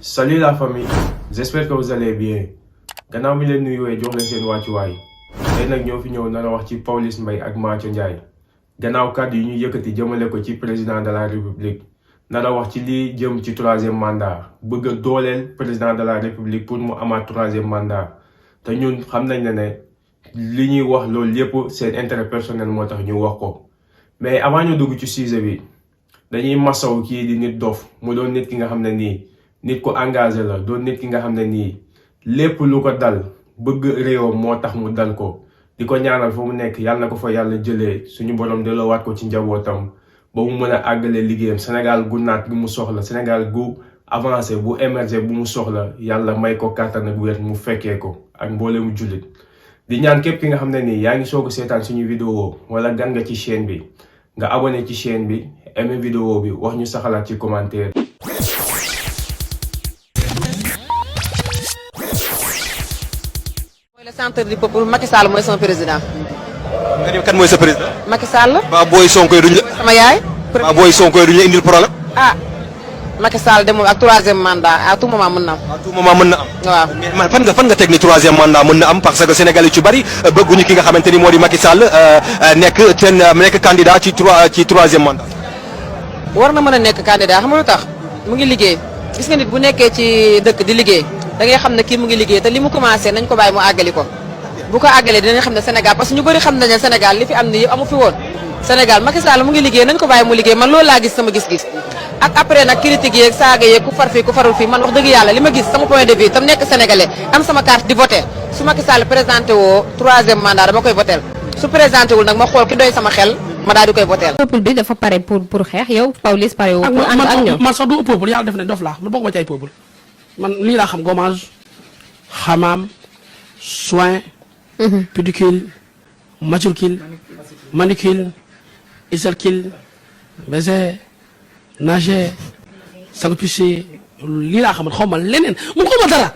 Salut la famille, j'espère que vous allez bien. Gannaaw mi leen nuyuwee jox leen seen wàccuwaay tey nag ñoo fi ñëw nar a wax ci Pawlish Mbaye ak Mathio Ndiaye gannaaw kàddu yi ñu yëkkati jëmale ko ci président de la république nar a wax ci lii jëm ci troisième mandat bëgg a dooleel président de la république pour mu amaat troisième mandat te ñun xam nañ ne li ñuy wax loolu yépp seen intérêt personnel moo tax ñu wax ko mais avant ñu dugg ci sujet bi dañuy masaw kii di nit dof mu doon nit ki nga xam ne nii nit ko engagé la doon nit ki nga xam ne nii lépp lu ko dal bëgg réewam moo tax mu dal ko di ko ñaanal fa mu nekk yàlla na ko fa yàlla jëlee suñu borom delloowaat ko ci njabootam ba mu mën a àggale liggéeyam Sénégal gu naat gu mu soxla Sénégal gu avancé bu émergé bu mu soxla yàlla may ko kàttan ak wér mu fekkee ko ak mboolemu jullit di ñaan képp ki nga xam ne nii yaa ngi soog a seetaan suñu vidéo wala gan nga ci chaîne bi nga abonné ci chaîne bi aimé vidéo bi wax ñu sa xalaat ci commentaire. Le centre du peuple Macky Sall mooy sama président. nga ne kan mooy sa président. Macky Sall. ba booy Sonko yi duñ la. sama yaay. ba booy Sonko yi duñ la indil problème. ah Macky Sall de moom ak troisième mandat à tout moment mën na am. à tout moment mën na am. waaw mais fan nga teg ni troisième mandat mën na am parce que Sénégal yi ci bari bëgguñu ki nga xamante ni moo di Macky Sall nekk candidat ci troisième mandat. war na mën a nekk candidat xam nga lu tax mu ngi liggéey gis nga nit bu nekkee ci dëkk di liggéey da ngay xam ne kii mu ngi liggéey te li mu commencé nañ ko bàyyi mu àggali ko bu ko àggalee dinañ xam ne Sénégal parce que ñu bëri xam nañ ne Sénégal li fi am ni yëpp amu fi woon Sénégal Macky Sall mu ngi liggéey nañ ko bàyyi mu liggéey man loolu laa gis sama gis-gis ak après nag critique yeeg saaga yeeg ku far fii ku farul fii man wax dëgg yàlla li ma gis sama point de vue tam nekk sénégalais am sama carte di voter su Macky Sall présenté woo troisième mandat dama koy voter su présenté wul nag ma xool ki doy sama xel ma daal di koy voter. peuple bi dafa pare pour xeex yow Pawlish pare wu. pour ànd ak ñoom man sax du peuple yàlla def ne dof laa man bokk ma ci ay peuple man lii laa xam gommage xamaam soin pédicule matricule manicule iselcule baiser nager sang pissé lii laa xam man xaw ma leneen mun xaw ma dara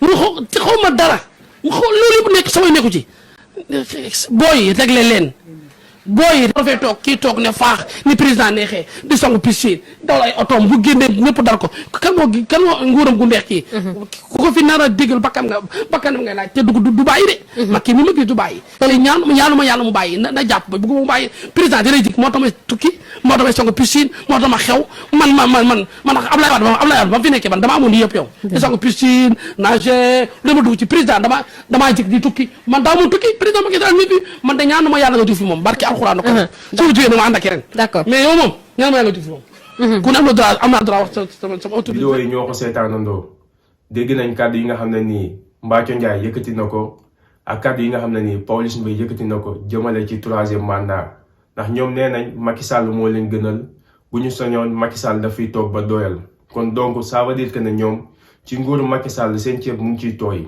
mun xaw ma dara mu xaw loolu yëpp nekk samay nekku ci booy réglé leen booy dafay toog kii toog ne faax ni président neexee di sangu piscine dawal ay otoom bu génnee ñëpp dal ko kan moo nguuram gu neex kii ku ko fi nar a déggal bakkanam ngay laaj te du bàyyi de mag kii mi ma gis du bàyyi te ñaanu ma yàlla mu bàyyi na jàpp ba bëgg mu bàyyi président dinay jik moo tax may tukki moo tax may sangu piscine moo tax ma xew man Ablaye Wade ba fi nekkee man dama amoon di yëpp yow di sangu piscine nager lu ma dugg ci président damaa jik di tukki man daa moon tukki président Macky Sall mi fi man de ñaanu ma yàlla nga fi moom barki alxuraan ko su jógee dama ànd ak keneen d'accord mais yow moom ñaan ma yàlla tuuti moom ku ne am naa droit wax sama autorité vidéo yi ñoo ko seetaanandoo dégg nañ kàddu yi nga xam ne nii Mathio Ndiaye yëkkati na ko ak kàddu yi nga xam ne nii Pawlish Mbaye yëkkati na ko jëmale ci troisième mandat ndax ñoom nee nañ Macky Sall moo leen gënal bu ñu soñoon Macky Sall dafay toog ba doyal kon donc ça veut dire que ne ñoom ci nguuru Macky Sall seen ceeb mu ngi ciy tooy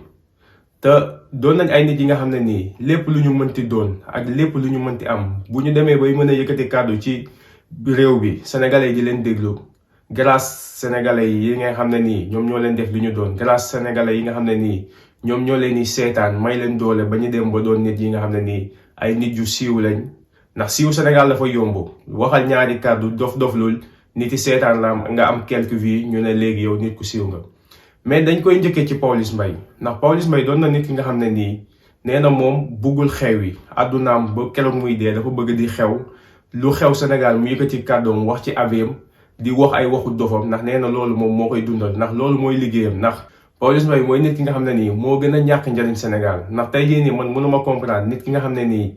te doon nañ ay nit yi nga xam ne nii lépp lu ñu mënti doon ak lépp lu ñu mënti am bu ñu demee bay mën a yëkkati kàddu ci réew bi sénégalais yi di leen déglu grâce sénégalais yi nga xam ne nii ñoom ñoo leen def li ñu doon grâce sénégalais yi nga xam ne nii ñoom ñoo leen di seetaan may leen doole ba ñu dem ba doon nit yi nga xam ne nii ay nit yu siiw lañ ndax siiw Sénégal dafa yomb waxal ñaari kàddu dof lul nit yi seetaan la nga am quelques vues ñu ne léegi yow nit ku siiw nga mais dañ koy njëkkee ci Pawlish Mbaye ndax Pawlish Mbaye doon na nit ki nga xam ne nii nee na moom buggul xew yi àddunaam ba keroog muy dee dafa bëgg di xew lu xew Sénégal mu yëkkati kàddoom wax ci aviam di wax ay waxu dofam ndax nee na loolu moom moo koy dundal ndax loolu mooy liggéeyam ndax Pawlish Mbaye mooy nit ki nga xam ne nii moo gën a ñàkk njariñ Sénégal ndax tey jii nii man mënuma comprendre nit ki nga xam ne nii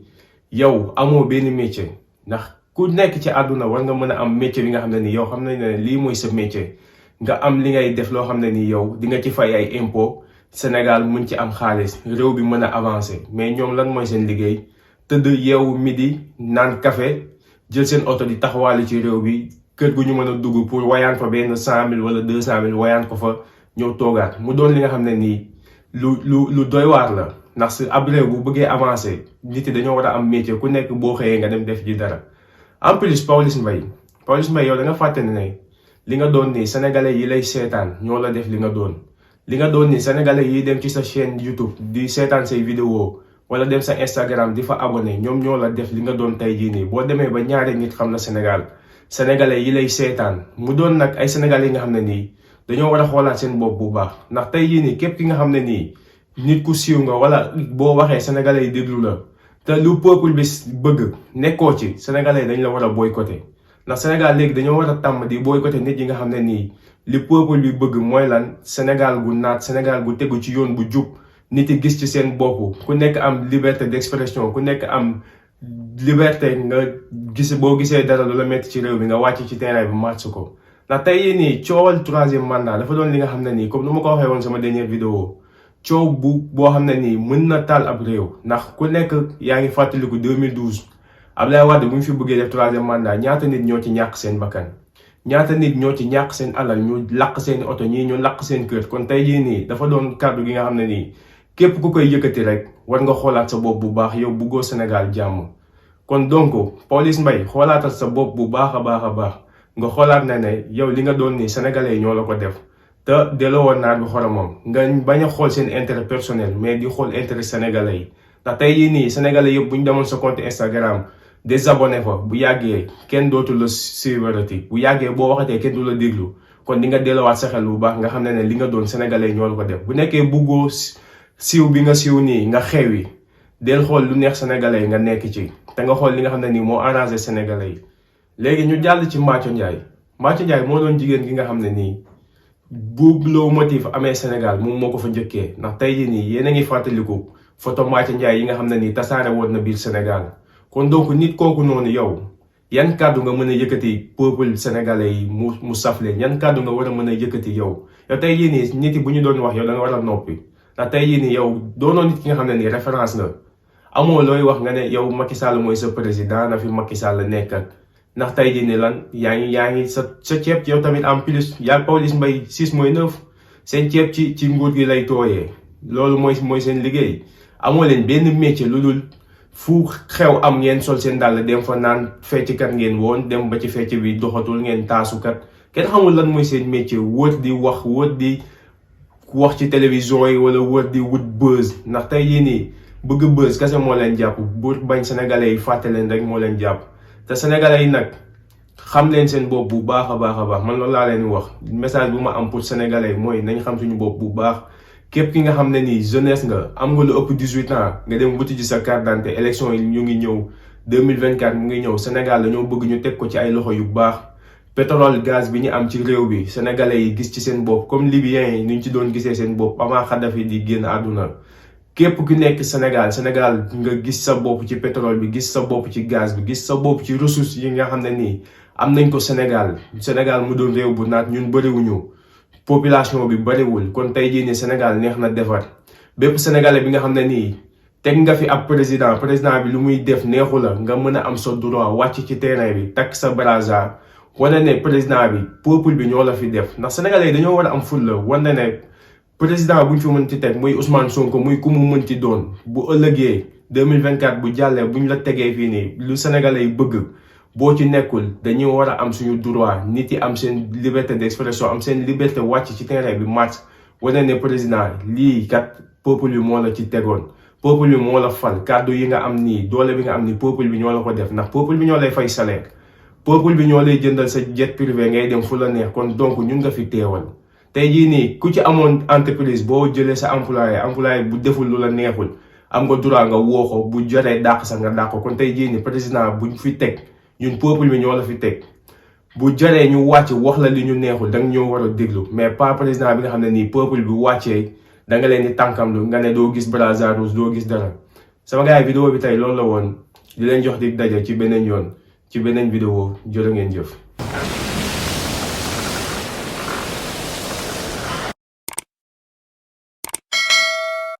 yow amoo benn métier ndax ku nekk ci àdduna war nga mën a am métier bi nga xam ne nii yow xam nañ ne lii mooy sa métier nga am li ngay def loo xam ne nii yow di nga ci fay ay impôt Sénégal mën ci am xaalis réew bi mën a avancer mais ñoom lan mooy seen liggéey tëdd yeewu midi naan café jël seen oto di taxawaale ci réew bi kër gu ñu mën a dugg pour wayaan fa benn 100 000 wala 200 000 wayaan ko fa ñëw toogaat mu doon li nga xam ne nii lu doy waar la ndax si ab réew bu bëggee avancer nit yi dañoo war a am métier ku nekk boo xëyee nga dem def ji dara en plus Pawlish Mbaye yow da nga fàtte ne li nga doon nii sénégalais yi lay seetaan ñoo la def li nga doon nii sénégalais yi dem ci sa chaîne YouTube di seetaan say vidéo wala dem sa Instagram di fa abonné ñoom ñoo la def li nga doon tey jii nii boo demee ba ñaari nit xam na Sénégal sénégalais yi lay seetaan mu doon nag ay sénégalais yi nga xam ne nii dañoo war a xoolaat seen bopp bu baax ndax tey jii nii képp ki nga xam ne nii nit ku siiw nga wala boo waxee sénégalais yi déglu la te lu peuple bi bëgg nekkoo ci sénégalais dañ la war a boycotter ndax Sénégal léegi dañoo war a tàmm di boycotter nit yi nga xam ne nii li peuple bi bëgg mooy lan Sénégal gu naat Sénégal gu tegu ci yoon bu jub nit yi gis ci seen bopp ku nekk am liberté d'expression ku nekk am liberté nga boo gisee dara lu la metti ci réew bi nga wàcc ci terrain bi marche ko ndax tey yii nii coowal 3e mandat dafa doon li nga xam ne nii comme nu ma ko waxee woon sama dernière vidéo coow boo xam ne nii mën na taal ab réew ndax ku nekk yaa ngi fàttaliku 2012 Abdoulaye Wade bu ñu fi bëggee def 3e mandat ñaata nit ñoo ci ñàkk seen bakkan ñaata nit ñoo ci ñàkk seen alal ñu lakk seen oto ñii ñu lakk seen kër kon tey jii nii dafa doon kàddu gi nga xam ne nii képp ku koy yëkkati rek war nga xoolaat sa bopp bu baax yow bëggoo Sénégal jàmm kon donc Pawlish Mbaye xoolaatal sa bopp bu baax a baax nga xoolaat ne yow li nga doon nii sénégalais yi ñoo la ko def te delloo woon naar bi xoromam nga bañ a xool seen intérêt personnel mais di xool intérêt sénégalais yi ndax tey jii nii sénégalais yëpp bu ñu demoon sa compte Instagram désabonné fa bu yàggee kenn dootul la suivrati bu yàggee boo waxatee kenn du la déglu kon di nga delloowaat sa xel bu baax nga xam ne li nga doon sénégalais ñoo la ko def bu nekkee buggoo siiw bi nga siiw nii nga xewi del xool lu neex sénégalais yi nga nekk ci te nga xool li nga xam ne nii moo arrangé sénégalais yi léegi ñu jàll ci Mbathio Ndiaye moo doon jigéen gi nga xam ne nii bu Lomotif amee Sénégal moom moo ko fa njëkkee ndax tey jii nii yéen a ngi fàttaliku photo Mbathio Ndiaye yi nga xam ne nii tasaare woon na biir Sénégal kon donc nit kooku noonu yow yan kàddu nga mën a yëkkati peuple sénégalais yi mu saf leen yan kàddu nga war a mën a yëkkati yow tey jii nii nit yi bu ñu doon wax yow da nga war a noppi ndax tey jii nii yow doonoo nit ki nga xam ne nii référence nga amoo looy wax nga ne yow Macky Sall mooy sa président na fi Macky Sall nekkat ndax tey jii nii lan yaa ngi sa ceeb yow tamit en plus yaa Pawlish Mbaye 6 mooy 9 seen ceeb ci nguur gi lay tooyee loolu mooy seen liggéey amoo leen benn métier lu dul fu xew am ngeen sol seen dàll dem fa naan fecckat ngeen woon dem ba ci fecc bi doxatul ngeen taasukat kenn xamul lan mooy seen métier wër di wax ci télévision yi wala wër di wut buzz ndax tey yii nii bëgg buzz kese moo leen jàpp bu bañ sénégalais yi fàtte leen rek moo leen jàpp te sénégalais yi nag xam leen seen bopp bu baax a baax man loolu laa leen wax message bu ma am pour sénégalais yi mooy nañ xam suñu bopp bu baax képp ki nga xam ne nii jeunesse nga am nga lu ëpp 18 ans nga dem wuti ji sa carte d'identité élection yi ñu ngi ñëw 2024 mu ngi ñëw Sénégal dañoo bëgg ñu teg ko ci ay loxo yu baax pétrole gaz bi ñu am ci réew bi sénégalais yi gis ci seen bopp comme libyens yi ñu ci doon gisee seen bopp avant Kadhafi di génn àdduna képp ku nekk Sénégal nga gis sa bopp ci pétrole bi gis sa bopp ci gaz bi gis sa bopp ci ressources yi nga xam ne nii am nañ ko Sénégal mu doon réew bu naat ñun bëriwuñu population bi bëriwul kon tey jii nii Sénégal neex na defar bépp sénégalais bi nga xam ne nii teg nga fi ab président bi lu muy def neexu la nga mën a am sa droit wàcc ci terrain bi takk sa brassard wane ne président bi peuple bi ñoo la fi def ndax sénégalais yi dañoo war a am fulla wane ne président bu ñu fi mën ci teg muy Ousmane Sonko muy ku mu mën ci doon bu ëllëgee 2024 bu jàllee bu ñu la tegee fii nii lu sénégalais yi bëgg boo ci nekkul dañuy war a am suñu droit nit yi am seen liberté d'expression am seen liberté wàcc ci terrain bi marche wane ne président lii kat peuple bi moo la ci tegoon peuple bi moo la fal kàddu yi nga am nii doole bi nga am nii peuple bi ñoo la ko def ndax peuple bi ñoo lay fay salaire peuple bi ñoo lay jëndal sa jet privé ngay dem fu la neex kon donc ñun nga fi teewal tey jii nii ku ci amoon entreprise boo jëlee sa employé bu deful lu la neexul am nga droit nga woo ko bu jotee dàq sa nga dàq ko kon tey jii nii président buñ fi teg ñun peuple bi ñoo la fi teg bu jaree ñu wàcc wax la li ñu neexul da nga ñoo war a déglu mais pas président bi nga xam ne nii peuple bi wàccee da nga leen di tànkamlu nga ne doo gis brassard rouge doo gis dara sama gars yi vidéo bi tey loolu la woon di leen jox di daje ci beneen yoon ci beneen vidéo jërë ngeen jëf